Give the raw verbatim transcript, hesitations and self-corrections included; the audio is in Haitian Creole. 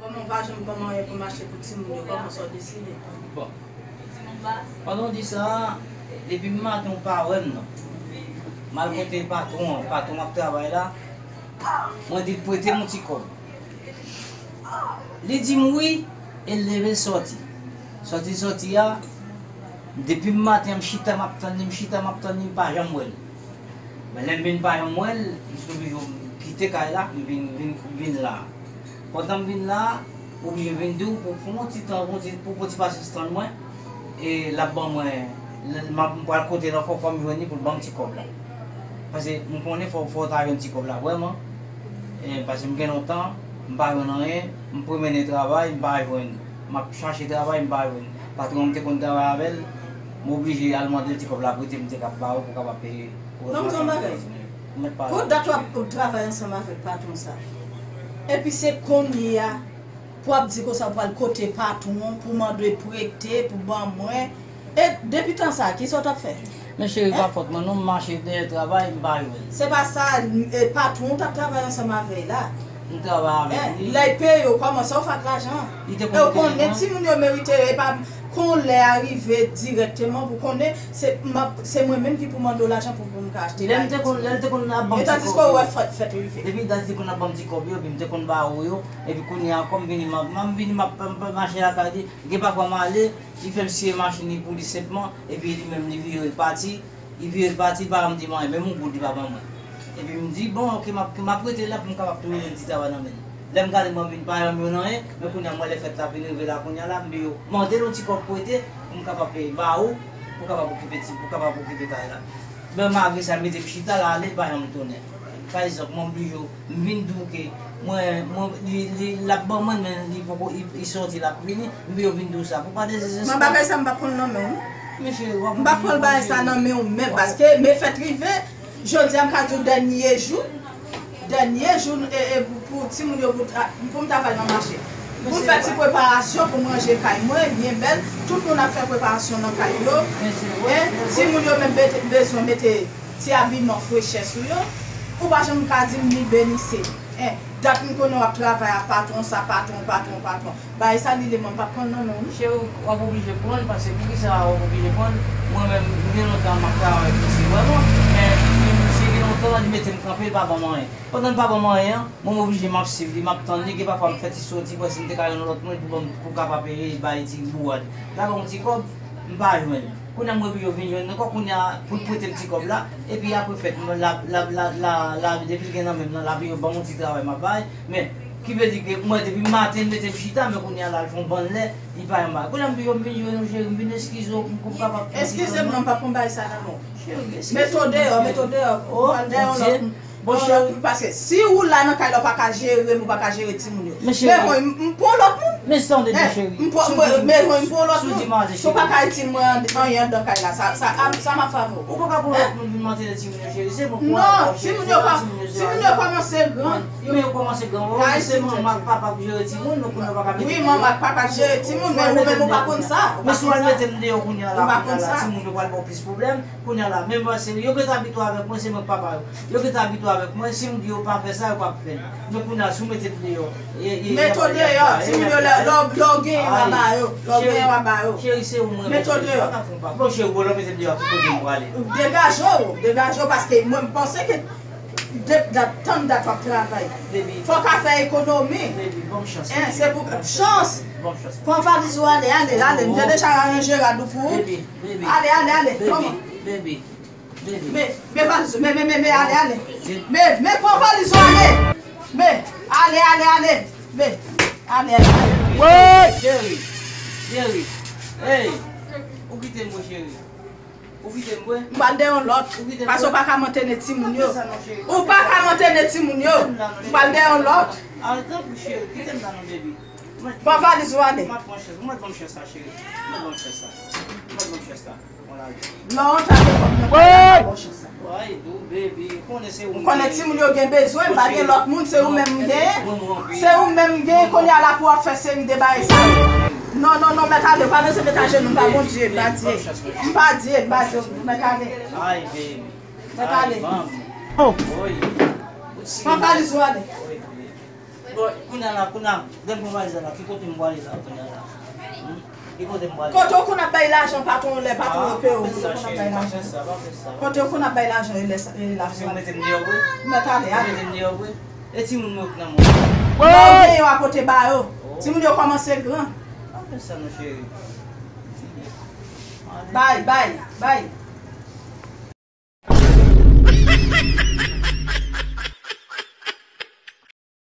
Kòman w pa janm ban m anyen pou m achte pou timoun yo, kòman sa w deside? Bon. Pandan w di sa, depi maten w pa wè m non. M al kote patwon an, patwon m ap travay la, mwen di l prete m yon ti kòb. Li di m wi, e l leve l sòti. Sòti l sòti a, depi maten an m chita m ap tann li, m chita m ap tann li, m pa janm wè l. Men lè m vin pa janm wè l, m oblije kite kay la, m vin, vin, vin la. Pandan m vin la, m oblije vin di w pou, pou yon ti tan, pou yon ti, pou, pou ti pasyans tann mwen, e l ap ban mwen, l, m ap, m pral kote l ankò, fò m jwenn li pou l ban m ti kòb la. Paske m konnen fò, fò w ta jwenn ti kòb la vrèman. E, paske m gen lontan, m pa jwenn anyen, m pwomennen travay, m pa jwenn. M ap chache travay, m pa jwenn. Patwon m te konn travay avè l, m oblije al mande l ti kòb la prete m te kab ba ou pou w kapab peye. Non, m di yon bagay. Pou dat w ap travay ansanm avèk patwon sa, epi se kounye a pou w ap di konsa w pral kote patwon pou mande prete, pou ban mwen. E depi tan sa, kisa w t ap fè? Men cheri, pa fòt mwen non, m mache dèyè travay, m pa jwenn. Se pa sa, e, patwon w t ap travay ansanm avè l la. M travay avè l, wi. Lè l peye w, kòman sa w fè ak lajan an? Li te konn peye mwen. E w konnen timoun yo merite yo, e pa kon lè a rive dirèkteman pou konnen se m ap, se mwen menm ki pou mande w lajan pou, pou m ka achte kay. Lè m te konn, lè l te konn ap ban m ti kòb yo. E tandiske w wè fèt, fèt rive. Depi dat li te konn ap ban m ti kòb yo, epi m te konn ba ou yo, epi kounye a, kòm vini, m ap, m vini, m ap, m ap mache lakay li, gen pafwa m ale, li fè m siye machin li pou li senpman, epi li menm li vire l pati, li vire l pati, li pa janm di m anyen, menm yon goud li pa ban mwen. Epi m di, bon, oke, m ap, m ap rete la pou m kapab toujou jwenn ti travay nan men l. Lè m gade, mwen vin pa janm jwenn anyen, men kounye a, m wè lè fèt la vin rive la, kounye a la, m di yo, mande l yon ti kòb prete, pou m kapab peye ba ou, pou kapab okipe ti, pou kapab okipe kay la. Men malgre sa, l mete m chita la, ale, l pa janm tounen. Pa egzanp, mwen oblije M vin di w ke mwen, mwen, li, li, l ap ban mwen, men li poko, li, li sòti, l ap vini, m vin, yo vin di w sa. Pou pa dezespwa. Mwen bagay sa, m p ap pran l nan men w, non. Men cheri, w ap oblije pran l, cheri. M p ap pran l bagay sa nan men w menm, paske, men fèt rive, jodi a, m ka di w dènye jou, dènye jou, e, e, pou, pou timoun yo, pou, pou m ta pral nan mache. Pou m fè ti preparasyon pou m ranje kay mwen, byen bèl. Tout moun ap fè preparasyon nan kay yo. Timoun yo menm bete-, bezwen mete ti abiman frechè sou yo, ou pa janm ka di m ni benise. En, dat m konnen w ap travay a patwon sa, patwon, patwon, patwon. Bagay sa li le mwen m p ap pran l nan men w, non. Cheri, w ap oblije pran l, paske poukisa w ap oblije pran l? Mwen menm, m gen lontan m ap travay pou misye vrèman, men misye gen lontan li mete m kanpe, li pa ban m anyen. Pandan l pa ban m anyen an, mwen m oblije m ap swiv li, m ap tann li, gen pafwa m fè ti soti, pou si m te ka jwenn lòt moun pou ban m, pou kapab peye, bay ti bourad. L ap ban m ti kòb, m pa jwenn. Kounye a m oblije vin jwenn ankò, kounye a pou l prete m ti kòb la, epi apre fèt, mwen l ap, l ap, l ap, l ap, l ap, depi l gen nan men m nan, l ap ban m yon ti travay m ap bay, men, ki vle di ke mwen depi maten l mete m chita, men kounye a la l fè yon bann lè, li pa janm bay. Kounye a m di yo m vin jwenn ou cheri, m vin eskize w pou m kapab. Eskize m non, m p ap pran bagay sa nan men w. Cheri, eskize m. Mete w deyò, mete w deyò. Oh, pral dèyè yon lòt moun. Bon, cheri. Paske si ou la nan kay la, ou pa ka jere m, ou pa ka jere timoun yo. Men cheri. Men mwen, m, m pran lòt moun. Men sa w te di, cheri. M pran, men mwen, m pran lòt moun. Si w pa ka itil mwen an-, anyen anndan kay la, sa, sa, sa m ap fè avè w. Ou pa ka pran lòt moun vin mantene timoun yo, cheri. Se mwen pou al jere timoun yo, cheri. Non, timoun yo kòmanse gran. Men yo kòmanse gran. Ou se manman ak papa k jere timoun, nou konnen w pa ka mete m deyò. Wi, manman ak papa k jere timoun, men ou menm ou pa konn sa. Men si w al mete m deyò kounye a la, kounye a la, timoun yo pral ba w plis pwoblèm. Kounye a la, menm se, yo gentan abitye avèk mwen, se mwen k papa yo. Yo gentan abitye avèk mwen, si m di yo pa fè sa, yo p ap fè l. Men kounye a, si w mete m deyò, e, e, mete w deyò, timoun yo, lè, lè, lè w genyen, w a ba yo. Lè w genyen, w a ba yo. Cheri, se ou mwen. Mete w deyò. Bon, cheri, bon, lè w mete m deyò, ki kote m prale? Degaje w, degaje w, paske mwen, m panse ke de-, dat, tann dat w ap travay. Baby. Fò w ka fè ekonomi. Baby, ban m chans. En, se pou, chans. Ban m chans. Pran valiz ou ale, ale, ale. M te deja aranje rad ou pou ou. Baby, baby. Ale, ale, ale. Baby, baby. Men, men valiz ou, men, men, men, men, ale, ale. Men, men, pran valiz ou, ale. Men, ale, ale, ale. Men, ale, ale, ale. Cheri, cheri. Hey, ou kite m, cheri. Ou kite m, wi. M pral dèyè yon lòt. Ou kite m, wi. Paske w pa ka mantene timoun yo. Ou pa ka mantene timoun yo. M pral dèyè yon lòt. Al, tanpri, cheri, kite m la, non, baby. Pran valiz ou ale. M ap pran chans. Ou mèt ban m chans la, cheri. Ou mèt ban m chans la. Ou mèt ban m chans la. Lè w antre avèk kòb nan kay la, pa bon chans sa. Woy, dou, baby, konnen se ou m konnen gen. Timoun yo gen bezwen, m pa gen lòt moun, se ou menm m genyen. Se ou menm m genyen, kounye a la pou w ap fè seri de bagay sa yo. Non, non, non, mèt ale, w pa bezwen met ajenou, m pa Bondye, m pa Dye, m pa Dye, m pa Dye, mèt ale. Ay, baby. Mèt ale. Ay, manman. Oh. Woy. Pran valiz ou ale. Woy, baby. Kounye a la, kounye a, lè m pran valiz la, ki kote m pwale la, kounye a la? Hmm? Ki kote m pwale? Kote w konn ap bay lajan patwon lè patwon yo peye w, kote w konn ap bay lajan? Kote w konn ap bay lajan e lè sa, e la sa? Mèt ale, ale. E timoun mwen k nan mwen. Lè w genyen w apote ba yo. Timoun yo kòmanse gran. Pa fè sa non, cheri. Bay, bay, bay.